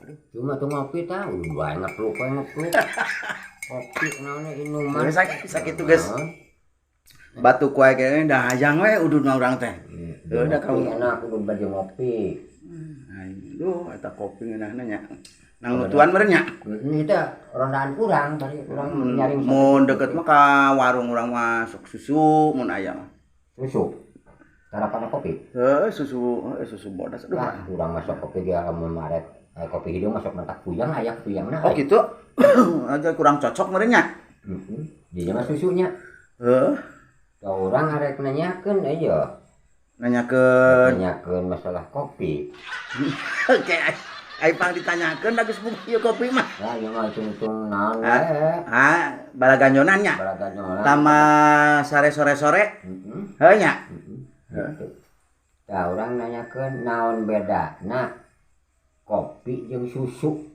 Aduh, cuma tuh ngopi tah, udah bae ngepluk we ngepluk. Kopi naonnya minuman. Sakitu geus. Batu kuai kayaknya dah hayang we udud mah urang teh. Heuh da kamu enak udud baju ngopi. Aduh, eta kopi ngeunahna nya. Nang nutuan meureun nya. Heeh, teh rondaan urang tadi urang nyaring. Mun deket mah ka warung urang mah sok susu mun aya mah. Susu. Tara kana kopi. Heuh, susu susu bodas. Aduh, urang masuk kopi ge lamun maret kopi hideung masuk mentak puyeng aya puyengna. Oh gitu. Aja kurang cocok meureun nya. Heeh. Dinya mah susunya. Heuh. Da urang arek nanyakeun ieu. Nanyakeun. Nanyakeun masalah kopi. Oke, ai pang ditanyakeun da geus ieu kopi mah. Ya ieu mah hitung-hitung naon we. Ah, balaganjonan nya. Balaganjonan. Lama sare sore-sore. Heeh. Heuh nya. Heeh. Tah urang nanyakeun naon bedana kopi jeung susu.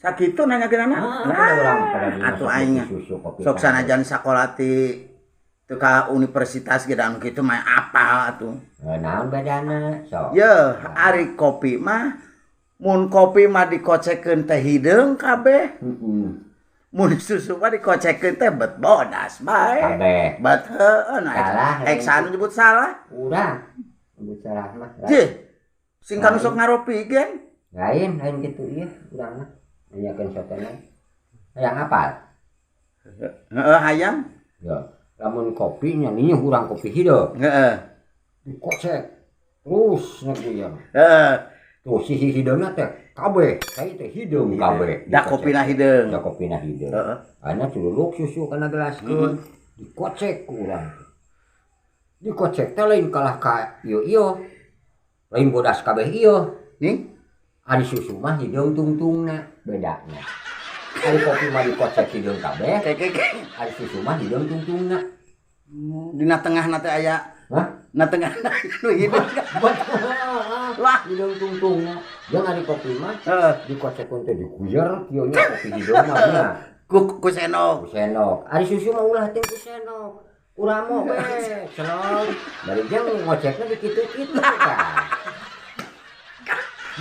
Sakitu nanyakeunana. Lah, urang pada atuh aing susu kopi. Sok sanajan sakola ti teu ka universitas ge da kitu mah apal atuh. Naon bedana sok. Yeuh, ari kopi mah mun kopi mah dikocekeun teh hideung kabeh. Heeh. Mun susu mah dikocekeun teh bet bodas bae. Kabeh. Bet heueuh nah. Salah. Ek saha nu nyebut salah? Urang nyebut salah mah. Jih. Sing kanu sok ngaropi gen. Lain, lain kitu ieu urang mah. Nanyakeun sotena. Hayang apal? Heeh, hayang. Ya, lamun kopi nya ninyuh urang kopi hideung. Heeh. Dikocek terus ngeguyang. Heeh. Tuh si hideungna teh kabeh, kai teh hideung kabeh. Da kopina hideung. Da kopina hideung. Heeh. Ayeuna cululuk susu kana gelaskeun. Dikocek ku urang. Dikocek teh lain kalah ka ieu ieu. Lain bodas kabeh ieu. Nih. Ari susu mah hideung tungtungna bedana. Ari kopi mah dikocek hideung kabeh. Ari susu mah hideung tungtungna. Dina tengahna teh aya. Hah? Na tengahna nu hideung. Wah, hideung tungtungna. Jeung ari kopi mah heeh dikocekeun teh diguyer kieu nya kopi hideung mah nya. Ku sendok. Ku sendok. Ari susu mah ulah teh ku sendok. Uramo we, celong. Bari jeung ngocekna di kitu-kitu tah.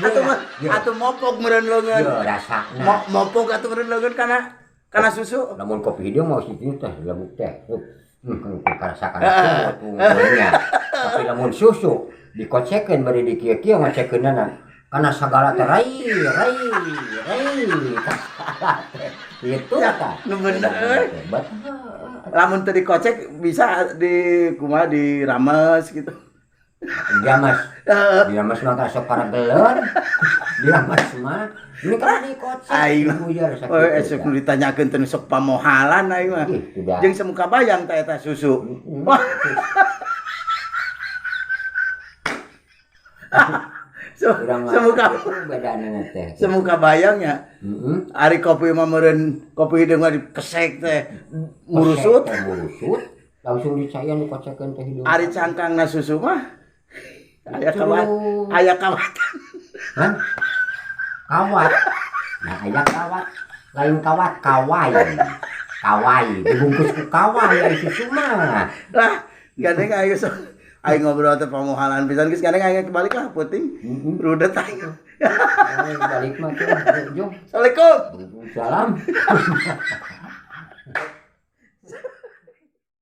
Atuh mah atuh mopok meureun leungeun. Ye rasana. Mopok atuh meureun leungeun kana susu. Lamun kopi hideung mah situ teh lebuk teh. Karasa kana tungtungnya. Tapi lamun susu dikocekeun bari di kieu-kieu ngocekeunana kana sagala teh rai rai rai kasala teh. Kitu tah. Nu bener euy. Lamun teu dikocek bisa di kumaha dirames gitu. Dirames. Dirames mah sok parageler. Dirames mah ini kan dikocek. Aing mah. Oh, esuk nu ditanyakeun teh sok pamohalan aing mah. Jeung semuka bayang teh eta susu. Wah. Semuka bedana teh. Semuka bayangnya. Heeh. Ari kopi mah meureun kopi hideung mah dikesek teh murusut. Murusut. Langsung dicayan dikocekeun teh hideung. Ari cangkangna susu mah aya kawat, aya kawatan. Hah? Kawat. Nah, aya kawat. Lain kawat, kawai. Kawai dibungkus ku kawai ari susu mah. Lah, gandeng aing sok aing ngobrol teh pamohalan pisan geus gandeng aing kebalik lah peuting. Rudet aing. Balik mah tuh, jung. Assalamualaikum. Salam.